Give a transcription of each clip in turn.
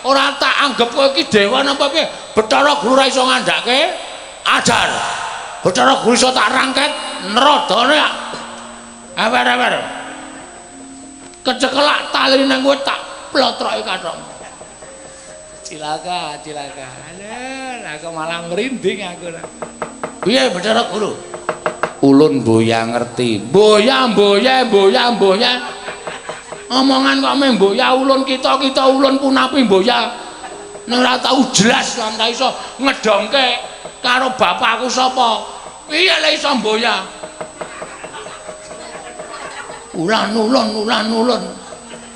Ora tak anggep kowe iki dewa napa piye? Bathara Guru ora iso ngandhake ajar. Bathara Guru iso tak rangket nerodone ewer-ewer. Kecekelak tali nang kowe tak plotroki kathokmu. Cilaka, cilaka. Alah, aku malah merinding aku. Piye Bathara Guru? Ulun boya ngerti. Boya, boya, boya, boya. Omongan kok meh boya ulun kita-kita ulun punapi boya. Nek ora tau jelas lan ta iso ngedongke karo bapakku sapa. Piye le iso boya? Ulan ulun ulan ulun.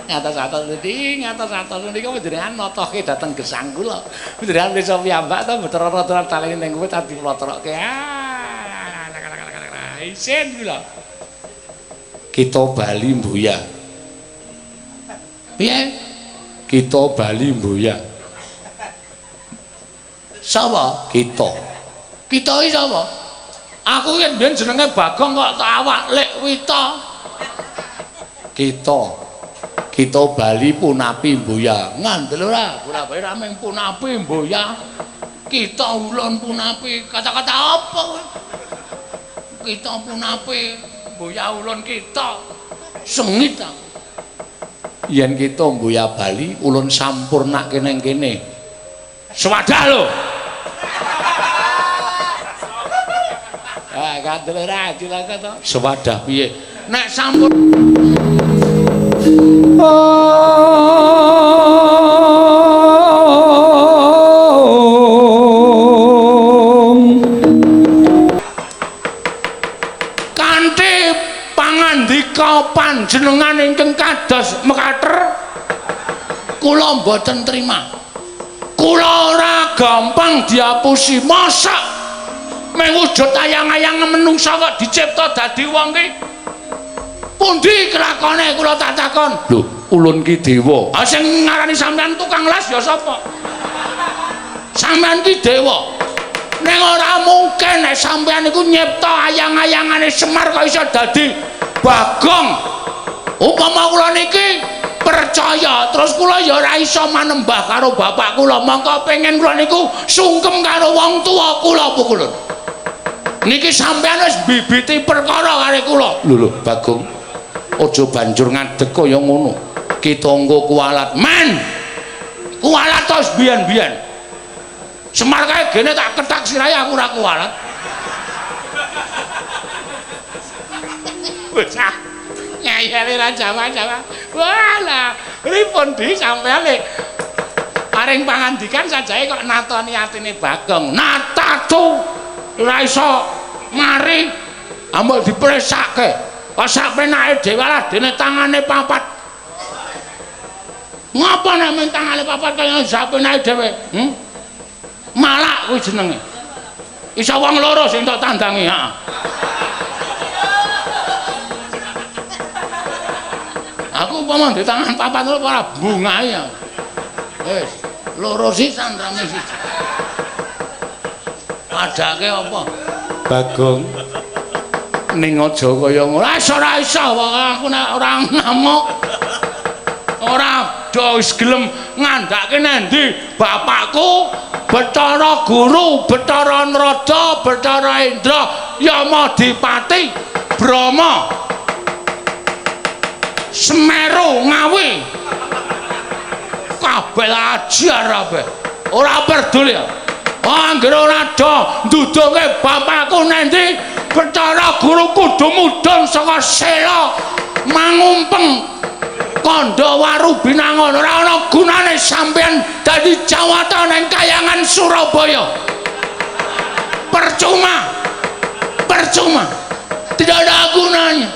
Ngatos-atos niki, ngatos-atos niku panjenengan notohke dhateng gesang kula. Panjenengan pirsa piyambak to Bathara Rada taleni ning kowe tak diplotrokke. Ah, isin kula. Kita bali mboya. Piye? Kita bali mboya. Sapa? Kita. Kita iki sapa? Aku ki mbiyen jenenge Bagong kok tak awak Lek Wita. Kita. Kita bali punapi mboya. Ngandel ora? Punapi ora mung punapi mboya. Kita ulun punapi. Kata-kata apa kowe? Kita punapi mboya ulun kita. Sengit aku. Yen kita mboya bali ulun sampurnake nang kene. Swadah lho. Ah, kandel ora cilaka to. Swadah piye? Nek sampun kanthi pangandika panjenengan ingkang kados mekater kula mboten terima. Kula ora gampang diapusi. Mosok mung wujud ayang-ayang menungsa kok dicipta dadi wong ki? Pundi kelakone kula tak takon? Lho, ulun ki dewa. Ah sing ngarani sampean tukang las ya sapa? Sampean ki dewa. Ning ora mungkin nek sampean iku nyipta ayang-ayangane Semar kok iso dadi Bagong. Upama kula niki percaya, terus kula ya ora iso manembah karo bapak kula, mongko pengen kula niku sungkem karo wong tuwa kula pukulun. Niki sampean wis bibiti perkara karo kula. Lho lho Bagong, aja banjur ngadeg kaya ngono. Kita engko kualat. Men. Kualat to wis biyen-biyen. Semar kae gene tak kethak sirahe aku ora kualat. Bocah ngeyele ra Jawa-Jawa. Walah, pripun di sampean le paring pangandikan sajae kok natoni atine Bagong. Natatu ora iso mari ambek dipresake. Kok sak penake dhewe lah dene tangane papat. Ngapa nek men tangane papat kaya sak penake dhewe? Malak kuwi jenenge. Iso wong loro sing tok tandangi, heeh. Aku umpama ndek tangan papat lho ora bungahe ya. Wis, loro sisan rame siji. Padake apa? Bagong. Ning aja kaya ngono. Ah ora iso aku nek ora ngamuk. Ora do wis gelem ngandhake nendi bapakku Bathara Guru, Bathara Narada, Bathara Indra, Yamadipati, Brahma, Semeru, Ngawi. Kabeh ajar kabeh. Ora peduli. Anggere ora do ndudunge bapakku nendi Bathara Guru kudu mudhun saka sela mangumpeng kandha waru binangun. Ora ana gunane sampeyan dadi jawata ning kayangan Surabaya. Percuma. Percuma. Tidak ada gunanya.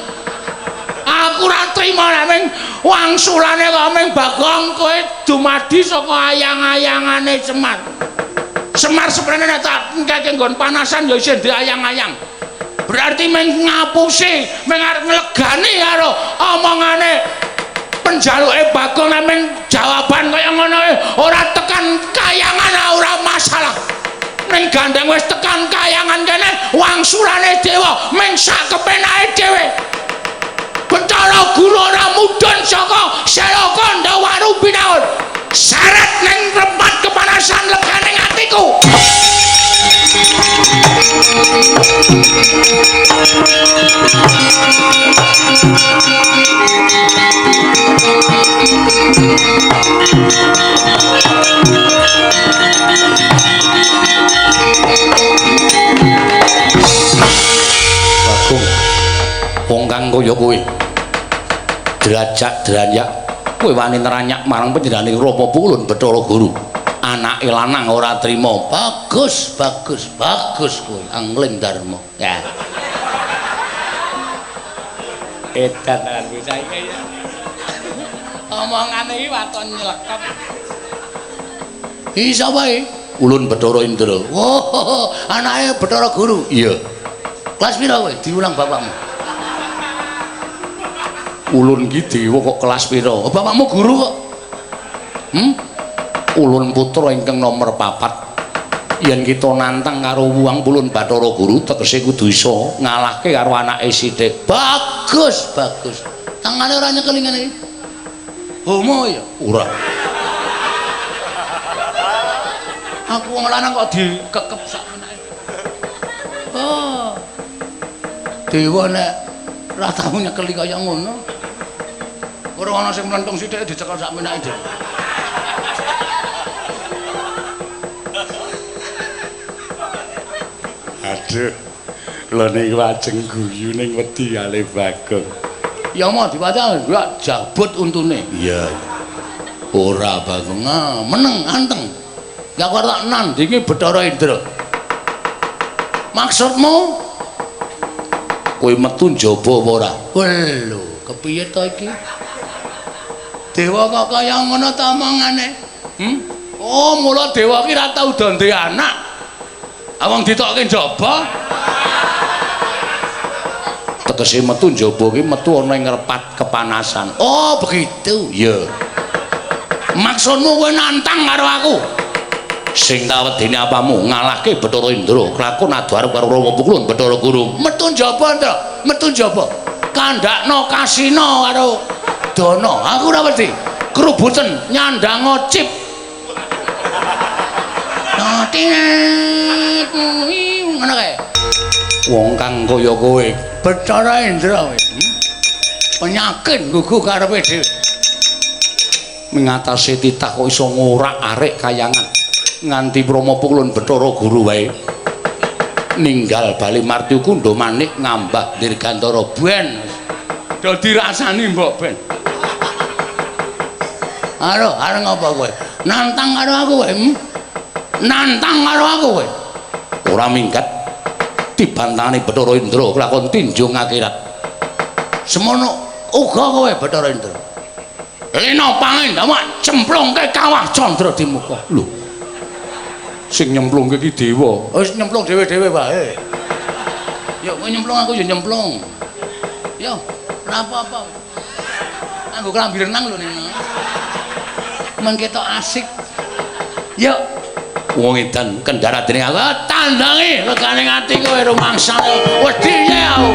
Aku ora trima nek ming wangsulane kok ming Bagong kowe dumadi saka ayang-ayangane Semar. Semar seprene nek tak engkeke nggon panasan ya isih diayang-ayang. Berarti ming ngapusi, ming arep nglegani karo omongane penjaluke Bagong nek ming jawaban kaya ngono ora tekan kayangan ora masalah. Ning gandeng wis tekan kayangan kene wangsulane dewa ming sak kepenake dhewe. Bathara Guru ora mudhun saka sela kandha waru binaun. Syarat ning kaya kowe. Derajat dranyak kowe wani neranyak marang panjenengane Rama Pulun Bathara Guru. Anake lanang ora trima. Bagus, bagus, bagus kowe Angling Darma. Ya. Edan tenan bocah iki ya. Omongane iki waton nyelekep. Iki sapa iki? Ulun Bathara Indra. Wah, anake Bathara Guru. Iya. Kelas pira kowe? Diulang bapakmu. Ulun ki dewa kok kelas pira? Oh, bapakmu guru kok. Ulun putra ingkang nomor 4. Yen kita nantang karo Wuang Pulun Bathara Guru tegese kudu iso ngalahke karo anake sithik. Bagus, bagus. Tangane ora nyekeli ngene iki. Homo ya? Ora. Aku wong lanang kok dikekep sak menake. Oh. Dewa nek ora tau nyekeli kaya ngono. Ora ana sing mlentung sithik dicekel sak menake dhewe. Aduh. Lha niku ajeng guyu ning wedi ale Bagong. Ya mau diwaca gak jabut untune. Iya. Ora Bagong, meneng anteng. Ya aku tak nandingi Bathara Indra. Maksudmu kowe metu njaba apa ora? Lho, kepiye to iki? Dewa kok kaya ngono ta omongane? Oh, mula dewa ki ora tau do anak. Awong ditokke njaba. Tegese metu njaba ki metu ana ing repat kepanasan. Oh, begitu. Iya. Maksudmu kowe nantang karo aku? Sing tak wedeni apamu ngalahke Bathara Indra lakon adu arep karo Rama Pukulun Bathara Guru. Metu njaba, Indra. Metu njaba. Kandhakno kasina karo Dana. Aku ora wedi. Krubuten nyandang cip. Ngono kae. Wong kang kaya kowe, Bathara Indra kowe. Penyakit gugu karepe dhewe. Mengatasi titah kok iso ngorak-arik kayangan. Nganti Rama Pukulun Bathara Guru wae ninggal bali marti kundha manik ngambah dirgantara ben do dirasani mbok ben. Aro arep ngapa kowe? Nantang karo aku kowe? Nantang karo aku kowe? Ora minggat dibantahane Bathara Indra kelakon tinjung akhirat. Semono uga kowe Bathara Indra. Lena pangendamak cemplungke kawah candra di muka. Lho. Sing nyemplungke iki dewa. Wis nyemplung dhewe-dhewe wae. Yo kowe nyemplung aku yo nyemplung. Yo, ora apa-apa. Nganggo klambi renang lho Nina. Men ketok asik. Yo. Wong edan kendara dening aku tandangi regane ati kowe rumangsane wedi ya aku.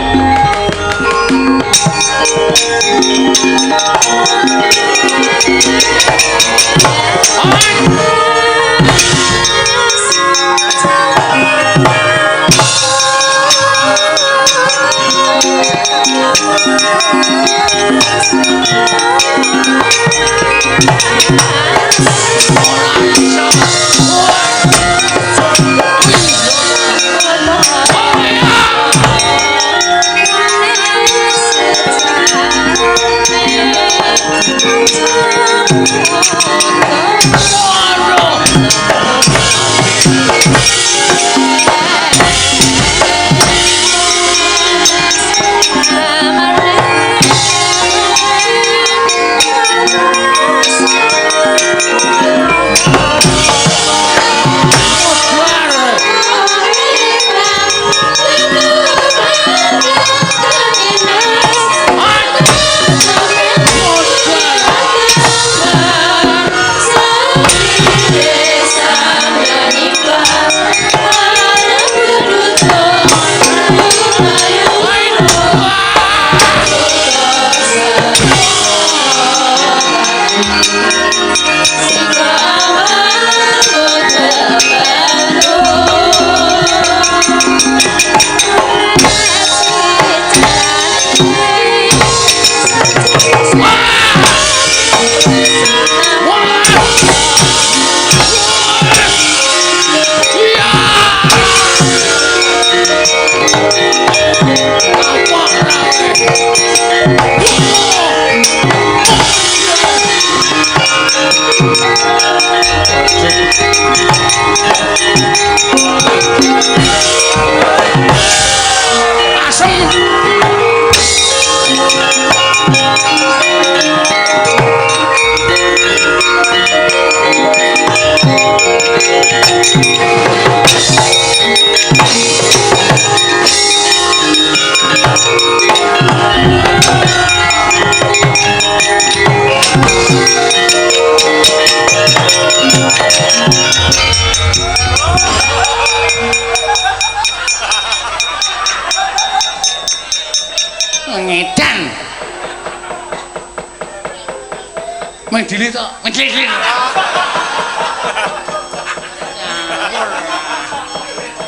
Meng dilit tok, meng dilit.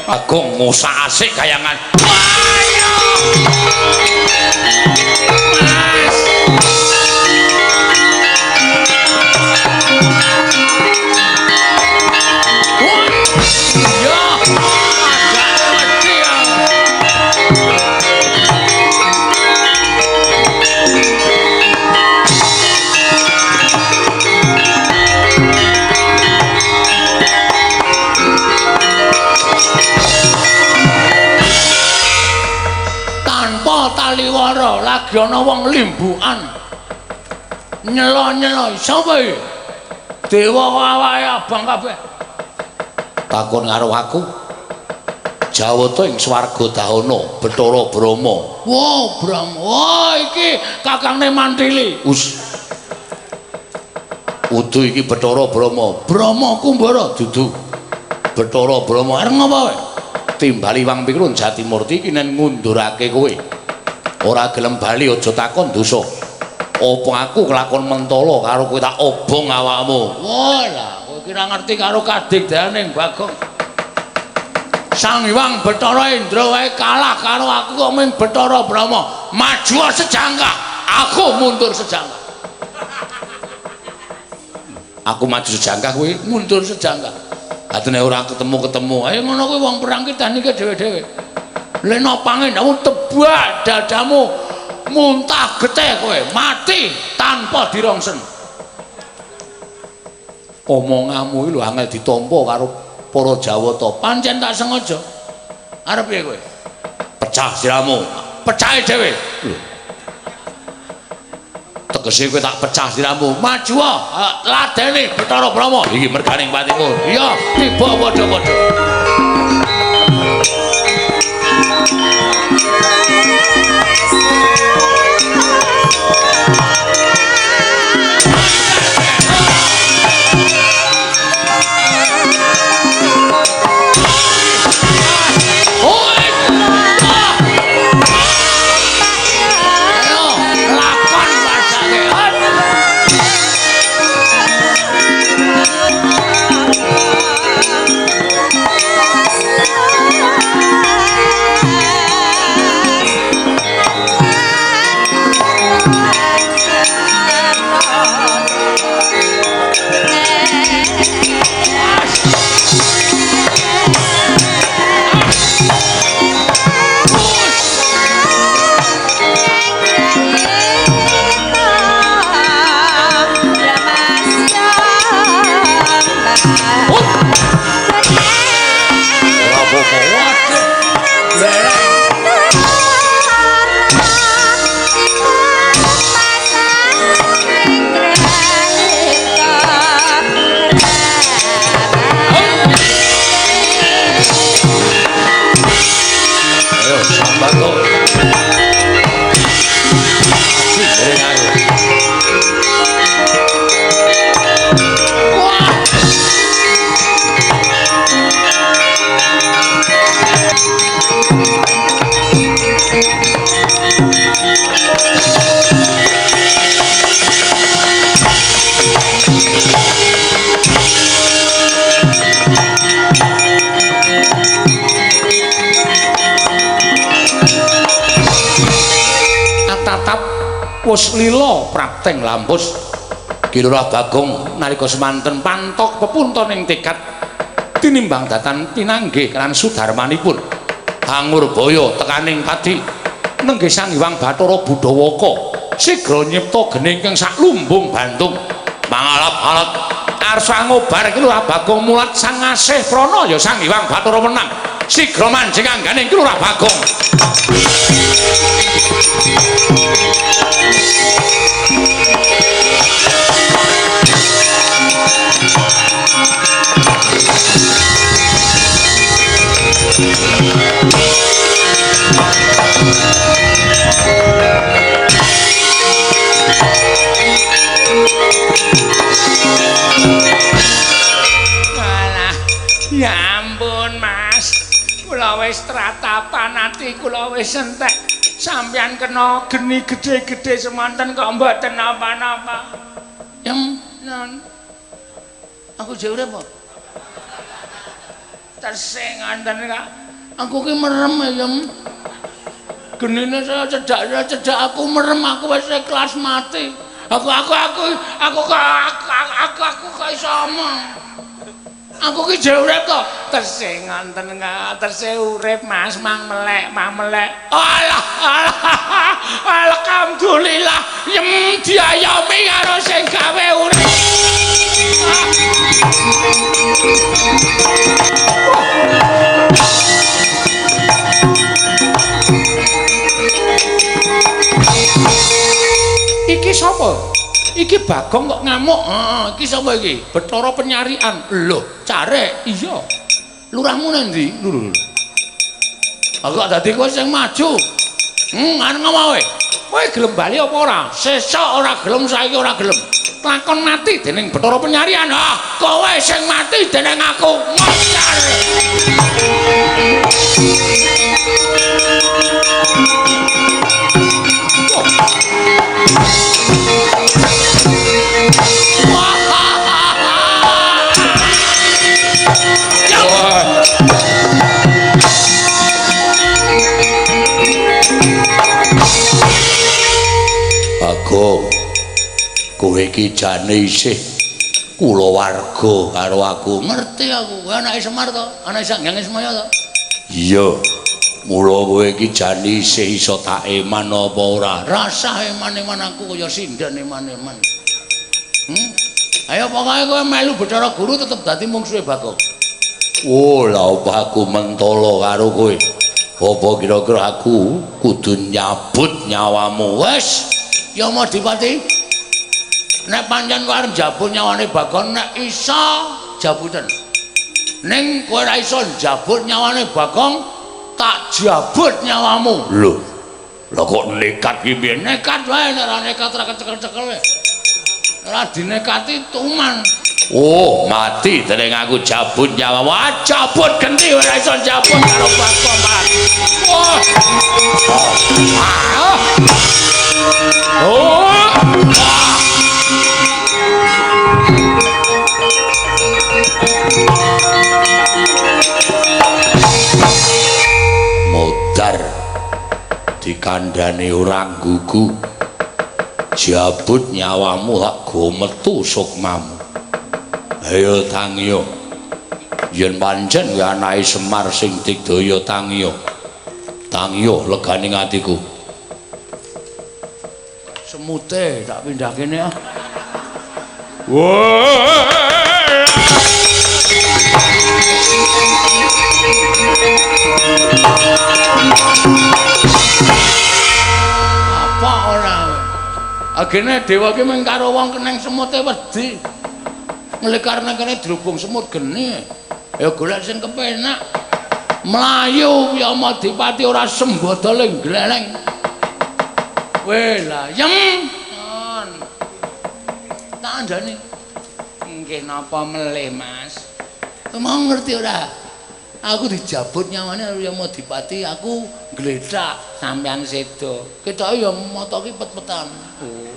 Bagong ngusak asik kayangan. Ayo. Mas. Ya, agak wedi ya. Tanpa taliwara lagi ana wong limbukan. Nyelo-nyelo sapa iki? Dewa awake abang kabeh. Takon karo aku. Jawata ing swarga dahana Bathara Brahma. Wah, Brahma. Wah, iki kakangne Mantili. Us. Udu iki Bathara Brahma. Brahma Kumbara dudu. Bathara Brahma arep ngapa kowe? Timbali wang pikrun Jatimurti iki nen ngundurake kowe. Ora gelem bali aja takon dosa. Apa aku kelakon mentala karo kowe tak obong awakmu. Wah, lah kowe iki ora ngerti karo kadigdayane Bagong. Sang Hyang Bathara Indra wae kalah karo aku kok ming Bathara Brahma. Maju sejangkah, aku mundur sejangkah. Aku maju sejangkah kowe mundur sejangkah. Atune ora ketemu-ketemu. Ayo ngono kuwi wong perang ki teknike dhewe-dhewe. Leno pangendamu tebak dadamu muntah getih kowe, mati tanpa dirongsen. Omonganmu iki lho angel ditampa karo para Jawata. Pancen tak sengaja. Arep piye kowe? Pecah siramu. Pecahe dhewe. Lho. Tegese kowe tak pecah siramu. Maju ladeni Bathara Brahma. Iki merganing patimu. Iya, tiba padha-padha. Wis lila prapteng lampus Ki Lurah Bagong nalika semanten pantok pepunton ing tekad tinimbang datan pinanggih lan sudarmanipun Hangurbaya tekaning padi nenggih Sang Hyang Bathara Budawaka sigra nyipta geni ingkang saklumbung bantung mangalap-alap arsa ngobar Ki Lurah Bagong mulat sang asih prana ya Sang Hyang Bathara menang sigra manjing anggane Ki Lurah Bagong. Alah, ya ampun Mas, kula wis tratapan ati kula wis entek. Sampeyan kena geni gedhe-gedhe semanten kok mboten napa-napa. Yem, non. Aku jek urip apa? Tesih nganten Kak. Aku ki merem ya, Yem. Genine saya cedak aku merem, aku wis ikhlas mati. Aku kok iso omong. Aku ki jek urip to. Tesih nganten Kak, tesih urip Mas, mang melek, mang melek. Alah, alah. Alhamdulillah, yem diayomi karo sing gawe urip. Iki sapa? Iki Bagong kok ngamuk. Heeh, iki sapa iki? Bathara Penyarian. Lho, carek. Iya. Lurahmu nang ndi? Lho. Aku kok dadi kowe sing maju. Arep ngomong kowe. Kowe gelem bali apa ora? Sesuk ora gelem, saiki ora gelem. Lakon mati dening Bathara Penyarian. Ah, kowe sing mati dening aku. Moncar. Bagong, kowe iki jane isih kulawarga karo aku. Ngerti aku, kowe anake Semar to? Anake Sang Hyang Ismaya to? Iya. Mula kowe iki jane isih iso tak eman apa ora? Rasah eman-eman aku kaya sinden eman-eman. Ayo pokoke kowe melu Bathara Guru tetep dadi mungsuhe Bagong. Oh, lha apa aku mentolo karo kowe? Apa kira-kira aku kudu nyabut nyawamu? Wes, ya Madipati. Nek pancen kowe arep njabut nyawane Bagong, nek iso jabuten. Ning kowe ora iso njabut nyawane Bagong, tak jabut nyawamu. Lho. Lha kok nekat ki piye? Nekat wae, nek ora nekat ora kecekel-cekel wae. Ora dinekati tuman. Oh, mati dening aku jabut nyawamu. Ah, jabut genti ora iso jabut karo Bagong. Wah. Ah. Oh. Modar dikandhane ora gugu. Jabut nyawamu hak go metu sukmamu. Ayo tangiyo. Yen pancen kuwi anake Semar sing digdaya tangiyo. Tangiyo legane atiku. Semute tak pindah kene ah. Apa ora? Agene dewa ki mung karo wong keneng semute wedi. Nglekar nang kene drubung semut geni. Ya golek sing kepenak. Mlayu ya Madipati ora sembodo ling gleleng. Weh lah, yem. Tak andani. Nggih napa melih, Mas? Mau ngerti ora? Aku dijabut nyawane karo Yamadipati, aku gletak sampean sedo. Ketoke ya mata ki pet-petan. Oh.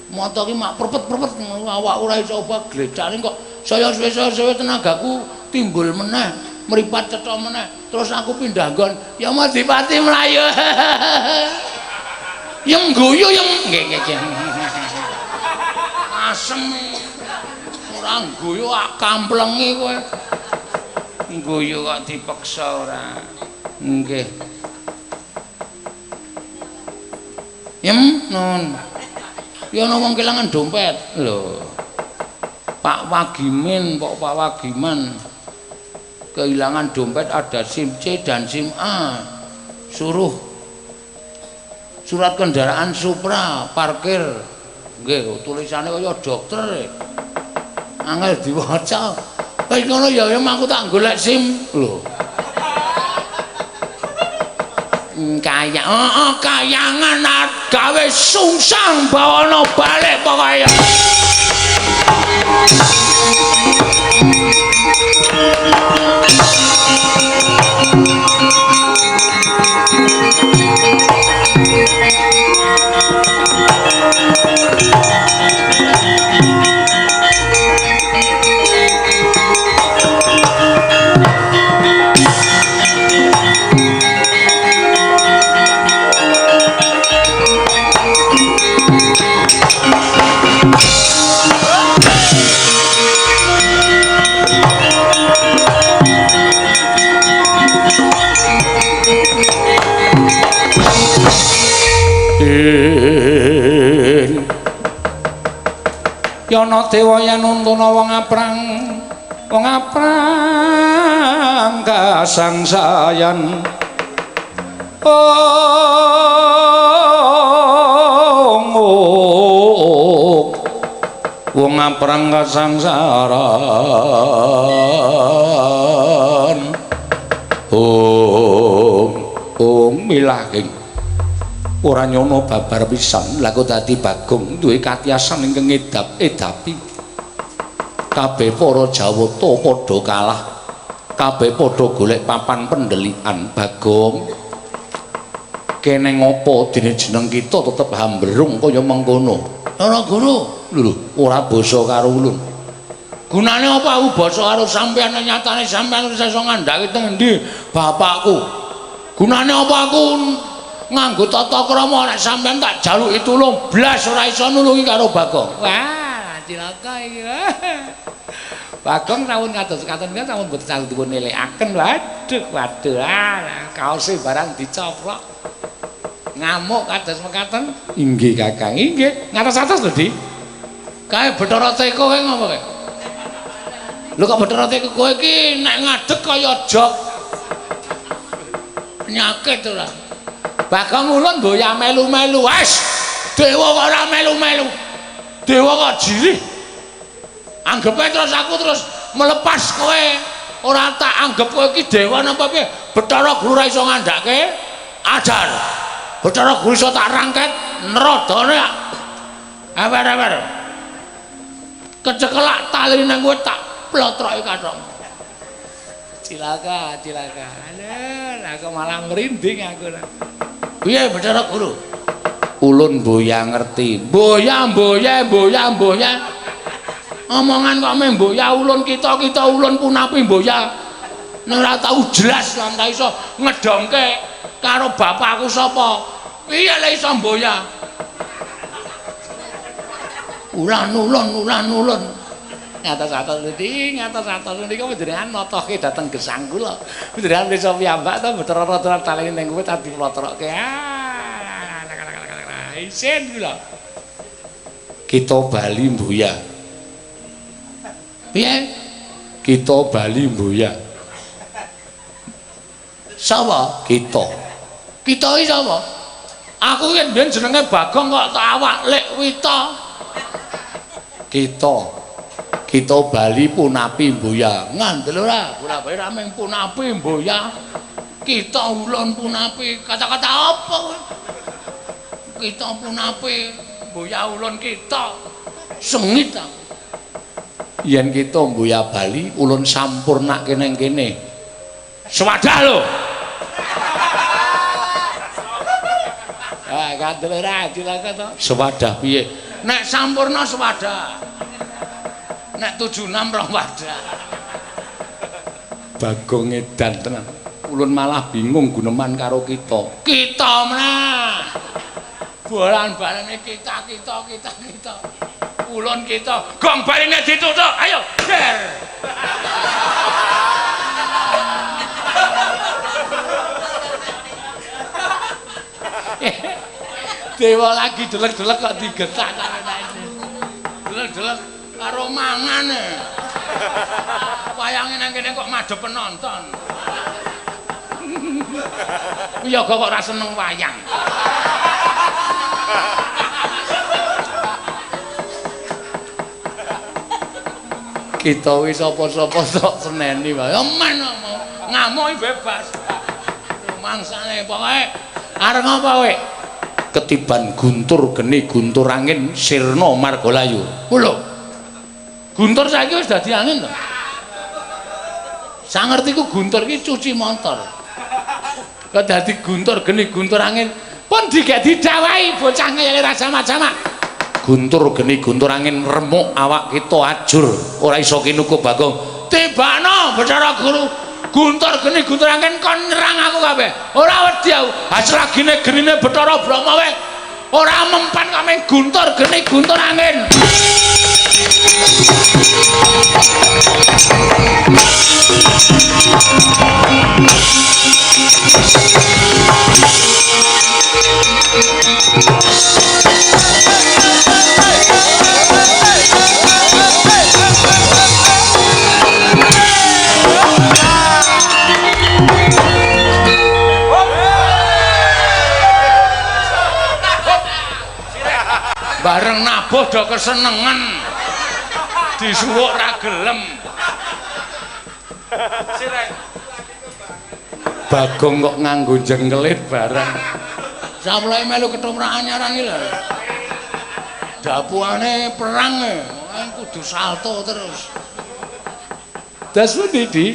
Mata ki mak perpet-perpet awak ora iso obah gletakne kok saya suwe-suwe tenagaku timbul meneh, mripat cetha meneh. Terus aku pindah nggon, Yamadipati mlayu. Yem guyu yem. Nggih nggih. Asem. Ora guyu kamplengi kowe. Guyu kok dipeksa ora. Nggih. Yem nun. Ya ana wong kelangan dompet. Lho. Pak Wagimin, Pak Wagiman kehilangan dompet ada SIM C dan SIM A. Suruh surat kendaraan Supra parkir. Nggih, tulisane kaya dokter. Angel diwaca. Wis ngono ya ya aku tak golek SIM. Lho. Kaya heeh kayangan gawe sungsang bawana balik pokoke. Yana dewa yen untuna wong aprang kasangsayan. Oh, wong aprang kasangsaran. Oh, oh milahing ora nyono babar pisan. Lah kok dadi Bagong duwe katiasan ingkang ngedap-edapi. Kabeh para Jawata padha kalah, kabeh padha golek papan pendelikan. Bagong, kene ngopo dene jeneng kita tetep hamberung kaya mengkono? Ora guru, lho ora basa karo ulun. Gunane apa aku basa karo sampeyan nyatane sampeyan wis iso ngandhake teng endi bapakku? Gunane apa aku nganggo tata krama nek sampeyan tak jaluki tulung blas ora iso nulungi karo Bagong. Wah, cilaka iki. Bagong sampun kados katon kan sampun boten saged dipun elekaken. Waduh, waduh, ah, kaose barang dicoplok. Ngamuk kados mekaten. Inggih Kakang, inggih. Ngatos-atos lho, Di. Kae Bathara Teko kae ngopo kae? Lho kok Bathara Teko kowe iki nek ngadeg kaya jok. Penyakit ora. Bagong ulun mboya melu-melu. Wes, dewa kok ora melu-melu. Dewa kok jirih. Anggepe terus aku terus melepas kowe. Ora tak anggep kowe iki dewa napa piye? Bathara Guru ora iso ngandhake ajar. Bathara Guru iso tak rangket nerodone. Ewer-ewer. Kecekelak tali nang kowe tak plotroki kathok. Cilaka, cilaka. Alah, aku malah merinding aku. Piye Bathara Guru? Ulun mboya ngerti. Mboya, mboya, mboya, mboya. Omongan kok meh mboya ulun kita-kita ulun punapi mboya. Nek ora tau jelas lan ta iso ngedongke karo bapakku sapa. Piye le iso mboya? Ulan ulun ulan ulun. Ngatos-atos niki, ngatos-atos niku panjenengan notohke dhateng gesang kula. Panjenengan iso piyambak to Bathara rada taleni ning kowe tak diplotrokke. Ah, isin kula. Kita bali mboya. Piye? Kita bali mboya. Sapa? Kita. Kita iki sapa? Aku ki mbiyen jenenge Bagong kok tak awak Lek Wita. Kita. Kita bali punapi mboya. Ngandel ora? Punapi ora mung punapi mboya. Kita ulun punapi. Kata-kata apa? Kita punapi mboya ulun kita. Sengit aku. Yen kita mboya bali ulun sampurnake nang kene. Swadah lho. Ah, kandel ora cilaka to. Swadah piye? Nek sampurna swadah. Nek 76 rong wadah. Bagong edan tenan. Ulun malah bingung guneman karo kita. Kita meneh. Bolan-balene kita kita kita kita. Ulun kita. Gong baline dituthuk. Ayo, der. Dewa lagi delek-delek kok digetak karo delek-delek karo mangane. Wayange nang kene kok madhep penonton. Wiyaga kok ora seneng wayang. Kita wis sapa-sapa tok seneni wae. Men ngamuk bebas. Mangsane pokoke arep ngapa kowe? Ketiban guntur geni guntur angin sirna margalayu. Lho. Guntur saiki wis dadi angin to. Sangertiku guntur iki cuci motor. Kok dadi guntur geni guntur angin pun digek didawahi bocah ngeyel ra jamak-jamak. Guntur geni guntur angin remuk awak kita ajur ora iso kinuku Bagong. Tibakno Bathara Guru. Guntur geni guntur angin kon nyerang aku kabeh. Ora wedi aku. Hasilagine genine Bathara Brahma wae ora mempan kok mung guntur geni guntur angin. Bareng nabuh do kesenengen. Disuwuk ra gelem. Bagong kok nganggo jengkelit bareng. Samloe melu ketoprak anyaran iki lho. Dapuane perang e, kudu salto terus. Das pundi, Di?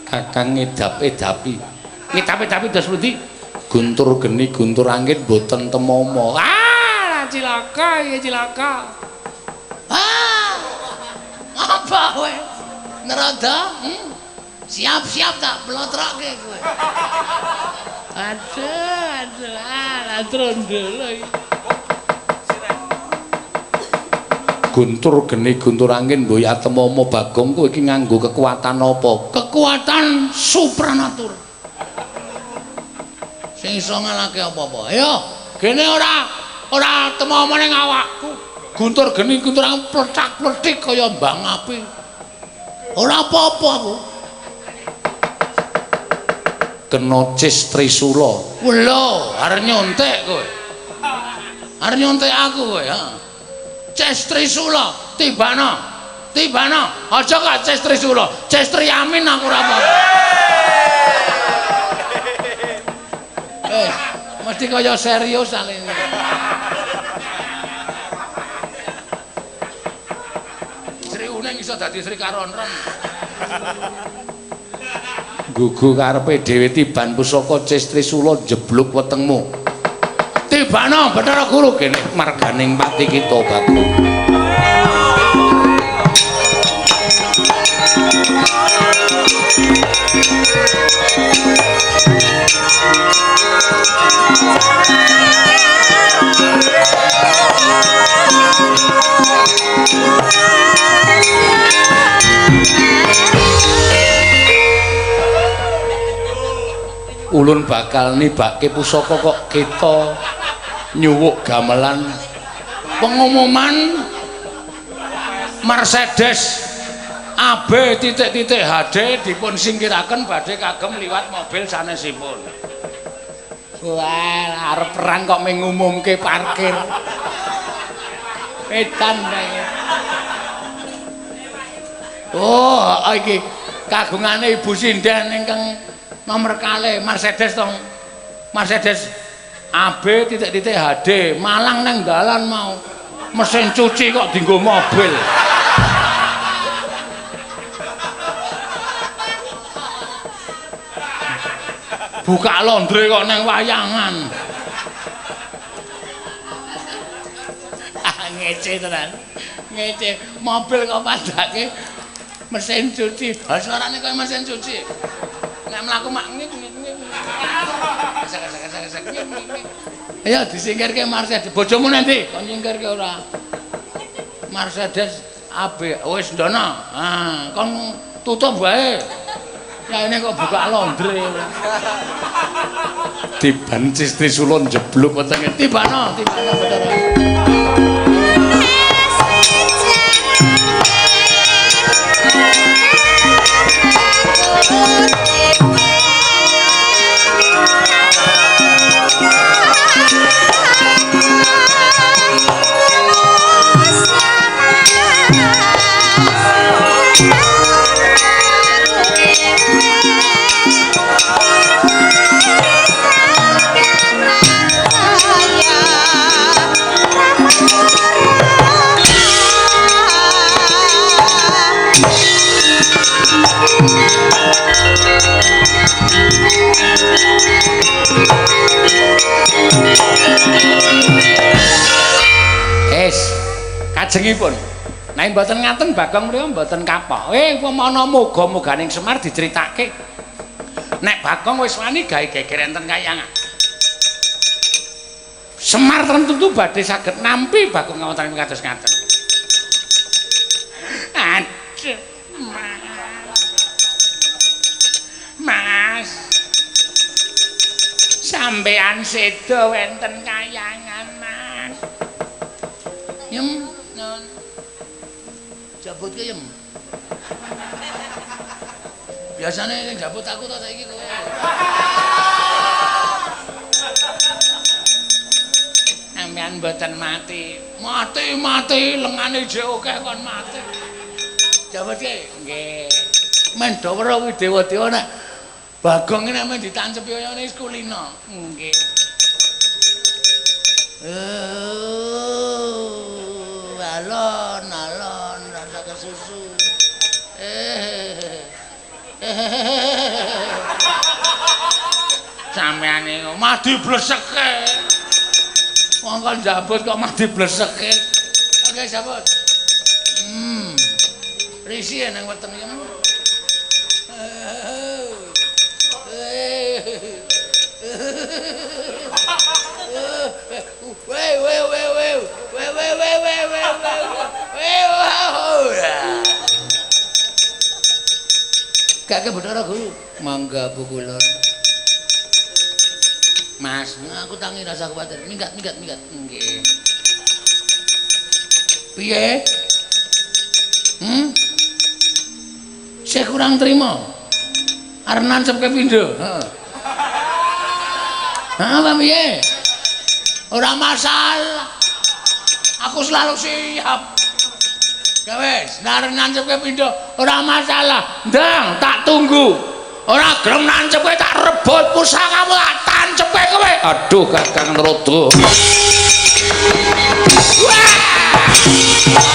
Kakang ngedap-edapi. Ngedap-edapi das pundi? Guntur geni, guntur angin mboten temomo. Ah, cilaka iki cilaka. Ah. Apa kowe? Nerada? Siap-siap tak plotroke kowe. Aduh, aduh, ah, trondol iki. Guntur geni, guntur angin mboya temomo. Bagong kowe iki nganggo kekuatan apa? Kekuatan supranatur. Sing iso ngalahke apa-apa. Ayo, gene ora temomo ning awakku. Guntur geni, guntur angin plecak-plecik kaya mbang api. Ora apa-apa aku. Kena cis trisula. Lho, arep nyontek kowe. Arep nyontek aku kowe, ha. Ces trisula, tibana. Tibana. Aja kok ces trisula. Ces triamin aku ora apa-apa. Mesti kaya serius alene. Sri Uning iso dadi Sri Karonron. Gugu karepe dhewe tiban pusaka ces trisula jeblok wetengmu. Tibana Bathara Guru kene marganing pati kita Bagong. Ulun bakal nibake pusaka kok kita nyuwuk gamelan pengumuman Mercedes AB titik-titik HD dipun singkiraken badhe kagem liwat mobil sanesipun. Wah, arep perang kok mengumumke parkir. Edan bae. Oh, iki kagungane Ibu Sinden ingkang nomor kalih Mercedes tong. Mercedes AB titik-titik HD Malang nang dalan mau. Mesin cuci kok dienggo mobil. Buka laundry kok nang wayangan. Ah, ngece tenan. Ngece mobil kok padake mesin cuci. Ha suarane kaya mesin cuci. Nek mlaku mak ngik ngik ngik. Sak sak sak sak. Ayo disingkirke Mercedes. Bojomu nanti kon nyingkirke ora? Mercedes AB wis ndono. Ah, kon tutup wae. Ya ini kok buka laundry. Tiban cis trisula njebluk wetenge. Tibano, tibano Bathara. Es, kajengipun. Nek mboten ngaten Bagong mriku mboten kapok. Upamana muga-muganing Semar diceritake. Nek Bagong wis wani gawe geger enten kayangan. Semar tentu badhe saged nampi Bagong wonten kados ngaten. Aduh, Mas. Sampean sedo wenten kayangan, Mas. Yem, non. Jabut ke yem. Biasane sing jabut aku to saiki kowe. Sampean Mboten mati. Mati mati lengane jek akeh kon mati. Jawabke nggih. Men do weruh kuwi dewa-dewa nek Bagong iki nek men ditancepi kaya ngene wis kulino. Nggih. Oh, alon alon rasa kesusu. Sampeyan niku mati bleseke. Wong kon jabut kok mati bleseke. Oke, jabut. Risi nang weteng iki. Weh weh weh weh weh weh weh weh weh weh. Kakek Bathara Guru, mangga pukulon. Mas, aku tangi rasa kuwatir. Minggat minggat minggat. Nggih. Piye? Saya kurang terima. Arep nancepke pindho. Heeh. Heeh, apa piye? Ora masalah. Aku selalu siap. Wes, arep nancepke pindho ora masalah. Ndang, tak tunggu. Ora gelem nancepke tak rebut pusakamu tak tancepke kowe. Aduh, Kakang Narada. Wah!